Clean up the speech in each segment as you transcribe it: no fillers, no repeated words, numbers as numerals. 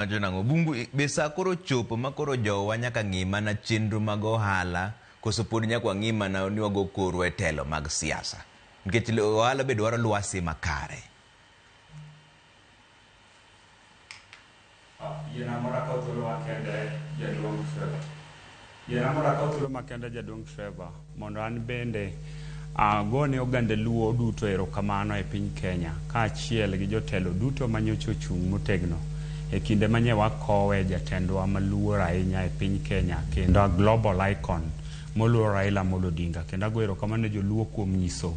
Wacho nang'o? Bungu be saa koro chopo ma koro jowa nyaka ng'i mana chenro mag ohala koso pod nyaka wang'i mana ni wago korwa e telo mag siasa? Nikech ohala be dwaro lwasi makare. Yiena mondo akaw thuolo makende jaduong' Trevor. Yiena mondo akaw thuolo makende jaduong' Trevor mondo an bende agone oganda Luo duto erokamano e piny Kenya kaachiel gi jotelo duto manyocha ochung' motegno e kinde manye wakowe jatendwa maluor ahinya e piny Kenya kendo a global icon moluor Raila Amolo Odinga. Kendo ago erokamano ne joluo kuom nyiso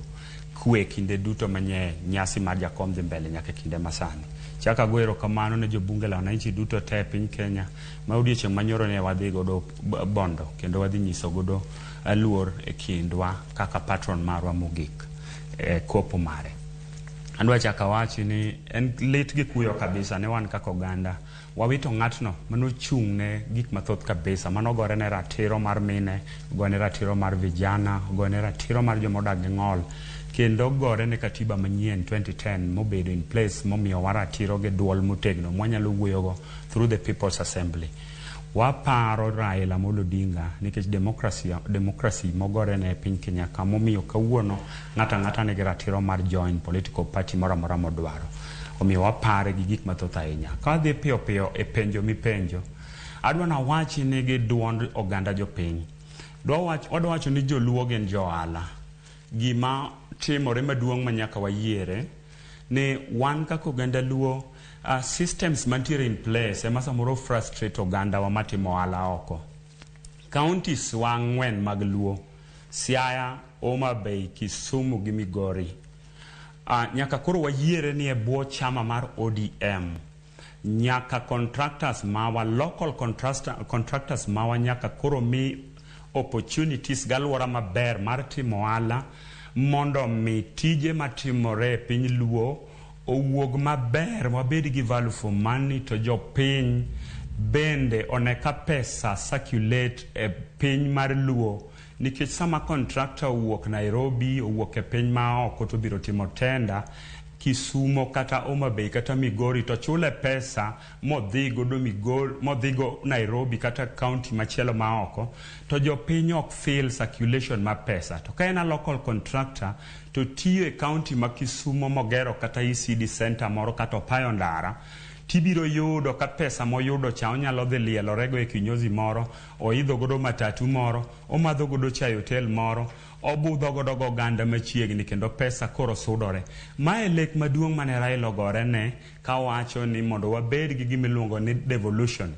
kwe kinde duto manye nyasi mar jakom dhi mbele nyaka e kinde masani. Chak ago erokamano ne jobunge la wananchi duto te e piny Kenya ma odiochieng' manyoro ne wadhi godo Bondo kendo wadhi nyiso godo luor e kindwa kaka patron marwa mogik e kopo mare. Adwa chako awachi ni en lit gi kuyo kabisa ne wan kaka oganda wawito ng'atno manochung' ne gik mathoth kabisa manogore ne ratiro mar mine, ogore ne ratiro mar vijana, ogore ne ratiro mar joma odak gi ng'ol kendo ogore ne katiba manyien 2010 mobedo in place momiyowa ratiro gi duol motegno mwanyalo wuoyogo through the People's Assembly. Waparo Raila Amolo Odinga nikech democracy, democracy mogore ne e piny Kenya ka momiyo kawuono ng'ato ang'ata nigi ratiro mar join political party moro amora modwaro. Omiyo wapare gi gik mathoth ahinya. Ka wadhi piyo piyo e penjo mipenjo, adwa nawachi ni gi duond oganda jopiny. Wadwa wacho ni joluo gin jo ohala. Gima timore maduong' ma nyaka wayiere ni wan kaka oganda Luo systems mantiere in place ema samoro frustrate ogandawa matimo ohala oko. Counties wa ang'wen mag Luo, Siaya, Homa Bay, Kisumu gi Migori. Nyaka koro wayiere ni e bwo chama mar ODM nyaka contractors mawa, local contractors mawa nyaka koro mi opportunities galuora maber mar timo ohala mondo mi tije matimore e piny Luo owuog maber, wabed gi value for money to jopiny bende one ka pesa circulate e piny mar Luo nikech sama contractor owuok Nairobi, owuok e piny ma oko to biro timo tender Kisumo kata Homa Bay kata Migori to chule pesa modhi godo Migori, modhi go Nairobi kata county machielo ma oko to jopiny ok feel circulation mar pesa. To ka en a local contractor to tiyo e county ma Kisumo mogero kata ECD center moro kata opayo ndara, tibiro yudo ka pesa moyudo cha onyalo dhi lielorego e kinyozi moro, oidho godo matatu moro, omadho godo chai e hotel moro, obudho godo goganda machiegni kendo pesa koro sudore. Mae lek maduong' mane Raila ogore ne kawacho ni mondo wabed gi gima iluongo ni devolution.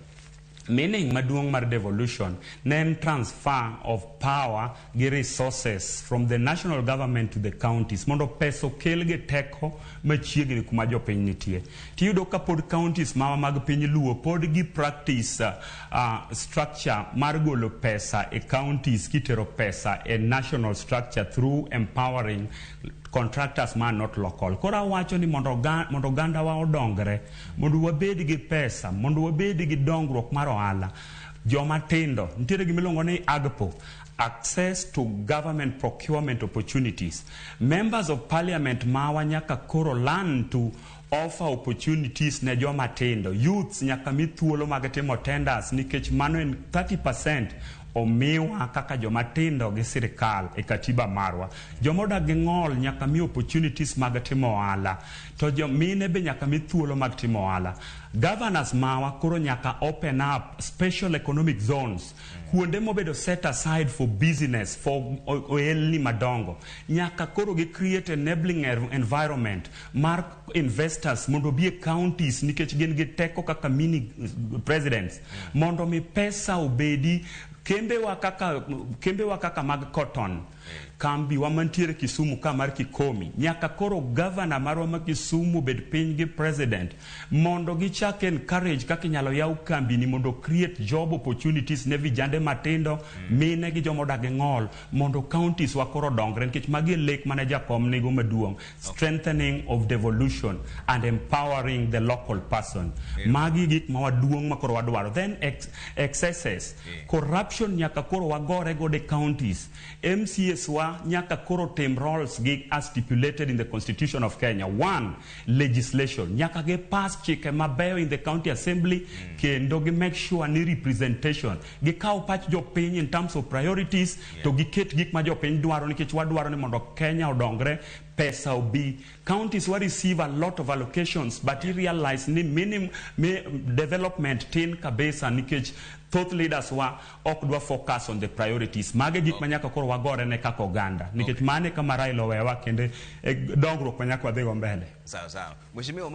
Meaning maduong' mar devolution ne en transfer of power gi resources from the national government to the counties mondo pesa okel gi teko machiegni kuma jopiny nitie. Tiyudo ka pod counties mawa mag piny Luo pod gi practice structure mar golo pesa e counties kitero pesa e national structure through empowering contractors ma not local. Koro awacho ni mondo ogandawa odongre, mondo wabed gi pesa, mondo wabed gi dongruok mar ohala, joma tindo, nitiere gima iluongo ni AGPO, access to government procurement opportunities. Members of parliament mawa nyaka koro learn to offer opportunities ne joma tindo. Youths nyaka mi thuolo mag timo tenders nikech mano en 30% omiwa kaka joma tindo gi sirikal e katiba marwa. Joma odak gi ng'ol nyaka mi opportunities mag timo ohala. To jo mine be nyaka mi thuolo mag timo ohala. Governors mawa koro nyaka open up special economic zones. Kuonde mobedo set aside for business, for ohelni madongo. Nyaka koro gi create enabling environment mar investors mondo obi e counties nikech gin gi teko kaka mini presidents. Mondo mi pesa obedi kembewa kaka mag cotton, kambi wa mantiere Kisumu ka mar Kikomi, nyaka koro governor marwa ma Kisumu bed piny gi president mondo gichak encourage kaka inyalo yaw kambi ni mondo create job opportunities ne vijande matindo, mine gi joma odak gi ng'ol mondo counties wa koro odongre nikech magi e lek mane jakom nigo maduong', strengthening of devolution and empowering the local person. Magi gik ma waduong' ma koro wadwaro. Then excesses, corruption nyaka koro wagore godo e counties. MCAs MCAs wa nyaka koro tim roles gi as stipulated in the Constitution of Kenya. One, legislation. Nyaka gi pass chike mabeyo in the county assembly kendo gi make sure ni representation. Gikaw pach jopiny in terms of priorities to giket gik ma jopiny dwaro, nikech wadwaro ni mondo Kenya odongre, pesa obi. Counties wa receive a lot of allocations, but you realize ni development tin kabisa, nikech thoth leaders wa ok dwa focus on the priorities. Mage gik ma nyaka koro wagore ne kaka oganda, nikech mane kama Raila owewa kendo e dongruok ma nyaka wadhigo mbele. Sawa sawa. Mheshimiwa.